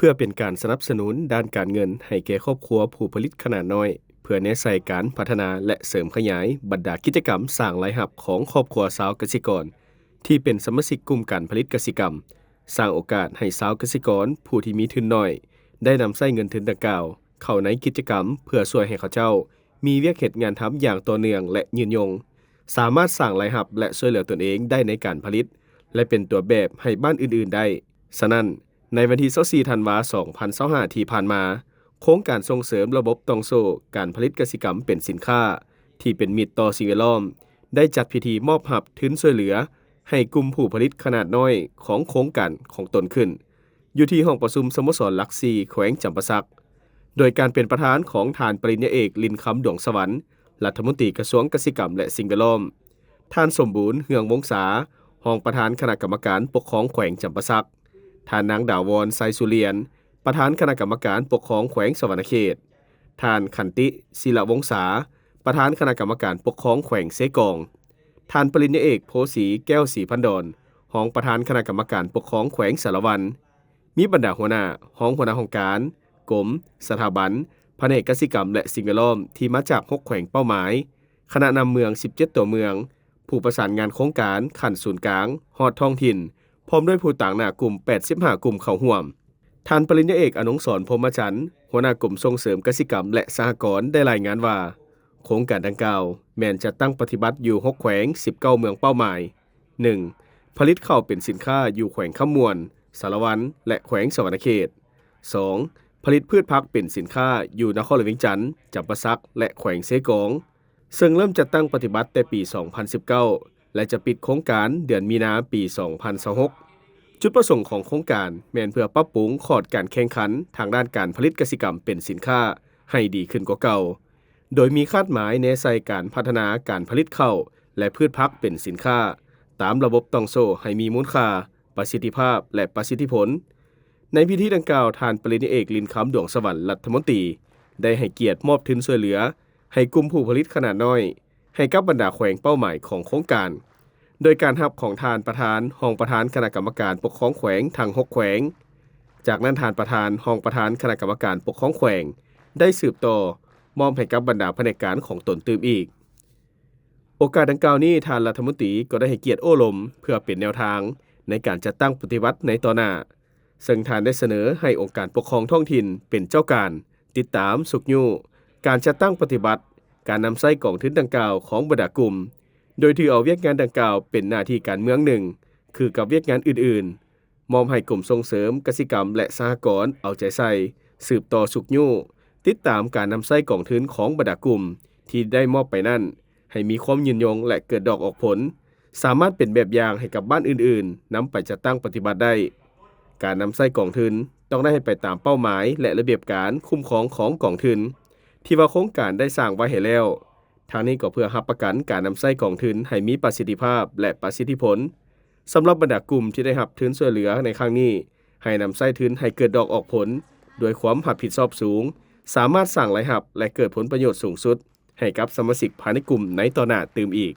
ພື່ອເປັນການສະໜັບສະໜູນດ້ານການເງິນໃຫ້ແກ່ຄອບຄົວຜູ້ຜະລິດຂະໜາດນ້ອຍ, ເພື່ອແນໃສ່ການພັດທະນາ ແລະ ເສີມຂະຫຍາຍບັນດາກິດຈະກຳສ້າງລາຍຮັບຂອງຄອບຄົວຊາວກະສິກອນ ທີ່ເປັນສະມາຊິກກຸ່ມການຜະລິດກະສິກຳ, ສ້າງໂອກາດໃຫ້ຊາວກະສິກອນຜູ້ທີ່ມີທຶນໜ້ອຍ ໄດ້ນຳໃຊ້ເງິນທຶນດັ່ງກ່າວເຂົ້າໃນກິດຈະກຳ ເພື່ອຊ່ວຍໃຫ້ເຂົາເຈົ້າມີວຽກເຮັດງານທຳຢ່າງຕໍ່ເນື່ອງ ແລະ ຍືນຍົງ, ສາມາດສ້າງລາຍຮັບ ແລະ ຊ່ວຍເຫຼືອຕົນເອງໄດ້ໃນການຜະລິດ ແລະ ເປັນຕົວແບບໃຫ້ບ້ານອື່ນໆໄດ້. ສະນັ້ນ, ໃນວັນທີຊາວສີ່ ທັນວາ ສອງພັນຊາວຫ້າ ທີ່ຜ່ານມາ, ໂຄງການສົ່ງເສີມລະບົບຕ່ອງໂສ້ການຜະລິດກະສິກຳເປັນສິນຄ້າ ທີ່ເປັນມິດຕໍ່ສິ່ງແວດລ້ອມ ໄດ້ຈັດພິທີມອບຮັບທຶນຊ່ວຍເຫຼືອໃຫ້ກຸ່ມຜູ້ຜະລິດຂະໜາດນ້ອຍຂອງໂຄງການຂອງຕົນຂຶ້ນ ຢູ່ທີ່ຫ້ອງປະຊຸມສະໂມສອນຫຼັກສີ່ ແຂວງຈຳປາສັກ ໂດຍການເປັນປະທານຂອງທ່ານປະລິນຍາເອກ ລິນຄຳ ດວງສະຫວັນ ລັດຖະມົນຕີກະຊວງກະສິກຳ ແລະ ສິ່ງແວດລ້ອມ, ທ່ານ ສົມບູນ ເຮືອງວົງສາ ຮອງປະທານຄະນະກຳມະການປົກຄອງແຂວງຈຳປາສັກ, ທ່ານນາງ ດາວອນ ໄຊສຸລຽນ ປະທານຄະນະກຳມະການປົກຄອງແຂວງສະຫວັນນະເຂດ, ທ່ານ ຂັນຕິ ສິລະວົງສາ ປະທານຄະນະກຳມະການປົກຄອງແຂວງເຊກອງ, ທ່ານປະລິນຍາເອກ ໂພສີ ແກ້ວສີພັນດອນ ຮອງປະທານຄະນະກຳມະການປົກຄອງແຂວງສາລະວັນ, ມີບັນດາຫົວໜ້າ, ຮອງຫົວໜ້າຫ້ອງການ, ກົມ, ສະຖາບັນ, ພະແນກກະສິກຳ ແລະ ສິ່ງແວດລ້ອມ ທີ່ມາຈາກຫົກແຂວງເປົ້າໝາຍ, ຄະນະນຳເມືອງສິບເຈັດຕົວເມືອງ, ຜູ້ປະສານງານໂຄງການຂັ້ນສູນກາງຮອດທ້ອງຖິ່ນ, ພ້ອມດ້ວຍຜູ້ຕາງໜ້າກຸ່ມແປດສິບຫ້າກຸ່ມເຂົ້າຮ່ວມ. ທ່ານປະລິນຍາເອກ ອະນົງສອນ ພົມມະຈັນ ຫົວໜ້າກົມສົ່ງເສີມກະສິກຳ ແລະ ສະຫະກອນ ໄດ້ລາຍງານວ່າ ໂຄງການດັ່ງກ່າວແມ່ນຈັດຕັ້ງປະຕິບັດຢູ່ຫົກແຂວງ ສິບເກົ້າເມືອງເປົ້າໝາຍ. ໜຶ່ງ ຜະລິດເຂົ້າເປັນສິນຄ້າຢູ່ແຂວງຄຳມ່ວນ, ສາລະວັນ ແລະ ແຂວງສະຫວັນນະເຂດ. ສອງ ຜະລິດພືດຜັກເປັນສິນຄ້າຢູ່ນະຄອນຫຼວງວຽງຈັນ, ຈຳປາສັກ ແລະ ແຂວງເຊກອງ. ເຊິ່ງເລີ່ມຈັດຕັ້ງປະຕິບັດແຕ່ປີສອງພັນສິບເກົ້າ ແລະ ຈະປິດໂຄງການເດືອນມີນາປີສອງພັນຊາວຫົກ. ຈຸດປະສົງຂອງໂຄງການແມ່ນເພື່ອປັບປຸງຂອດການແຂ່ງຂັນທາງດ້ານການຜະລິດກະສິກຳເປັນສິນຄ້າໃຫ້ດີຂຶ້ນກວ່າເກົ່າ, ໂດຍມີຄາດໝາຍແນໃສ່ການພັດທະນາການຜະລິດເຂົ້າ ແລະ ພືດຜັກເປັນສິນຄ້າ ຕາມລະບົບຕ່ອງໂສ້ໃຫ້ມີມູນຄ່າ, ປະສິດທິພາບ ແລະ ປະສິດທິຜົນ. ໃນພິທີດັ່ງກ່າວ, ທ່ານປະລິນຍາເອກ ລິນຄຳ ດວງສະຫວັນ ລັດຖະມົນຕີ ໄດ້ໃຫ້ກຽດມອບທຶນຊ່ວຍເຫຼືອໃຫ້ກຸ່ມຜູ້ຜະລິດຂະໜາດນ້ອຍ ໃຫ້ກັບບັນດາແຂວງເປົ້າໝາຍຂອງໂຄງການ, ໂດຍການຮັບຂອງທ່ານປະທານ, ຮອງປະທານຄະນະກຳມະການປົກຄອງແຂວງທັງຫົກແຂວງ. ຈາກນັ້ນທ່ານປະທານ, ຮອງປະທານຄະນະກຳມະການປົກຄອງແຂວງ ໄດ້ສືບຕໍ່ມອບໃຫ້ກັບບັນດາພະແນກການຂອງຕົນຕື່ມອີກ. ໂອກາດດັ່ງກ່າວນີ້, ທ່ານລັດຖະມົນຕີກໍໄດ້ໃຫ້ກຽດໂອ້ລົມເພື່ອເປັນແນວທາງໃນການຈັດຕັ້ງປະຕິບັດໃນຕໍ່ໜ້າ, ເຊິ່ງທ່ານໄດ້ສະເໜີໃຫ້ອົງການປົກຄອງທ້ອງຖິ່ນເປັນເຈົ້າການ ຕິດຕາມ, ຊຸກຍູ້ການຈັດຕັ້ງປະຕິບັດການນຳໃຊ້ກອງທຶນດັ່ງກ່າວຂອງບັນດາກຸ່ມ, ໂດຍຖືເອົາວຽກງານດັ່ງກ່າວເປັນໜ້າທີ່ການເມືອງໜຶ່ງຄືກັບວຽກງານອື່ນໆ, ມອບໃຫ້ກົມສົ່ງເສີມກະສິກຳ ແລະ ສະຫະກອນເອົາໃຈໃສ່, ສືບຕໍ່ຊຸກຍູ້, ຕິດຕາມການນຳໃຊ້ກອງທຶນຂອງບັນດາກຸ່ມທີ່ໄດ້ມອບໄປນັ້ນ ໃຫ້ມີຄວາມຍືນຍົງ ແລະ ເກີດດອກອອກຜົນ, ສາມາດເປັນແບບຢ່າງໃຫ້ກັບບ້ານອື່ນໆນຳໄປຈັດຕັ້ງປະຕິບັດໄດ້. ການນຳໃຊ້ກອງທຶນຕ້ອງໄດ້ໃຫ້ໄປຕາມເປົ້າໝາຍ ແລະ ລະບຽບການຄຸ້ມຄອງຂອງກອງທຶນ ທີ່ວ່າໂຄງການໄດ້ສ້າງໄວ້ໃຫ້ແລ້ວ. ທາງນີ້ກໍເພື່ອຮັບປະກັນການນຳໃຊ້ກອງທຶນໃຫ້ມີປະສິດທິພາບ ແລະ ປະສິດທິຜົນ. ສຳລັບບັນດາກຸ່ມທີ່ໄດ້ຮັບທຶນຊ່ວຍເຫຼືອໃນຄັ້ງນີ້, ໃຫ້ນຳໃຊ້ທຶນໃຫ້ເກີດດອກອອກຜົນ ດ້ວຍຄວາມຮັບຜິດຊອບສູງ, ສາມາດສ້າງລາຍຮັບ ແລະ ເກີດຜົນປະໂຫຍດສູງສຸດໃຫ້ກັບສະມາຊິກພາຍໃນກຸ່ມໃນຕໍ່ໜ້າຕື່ມອີກ.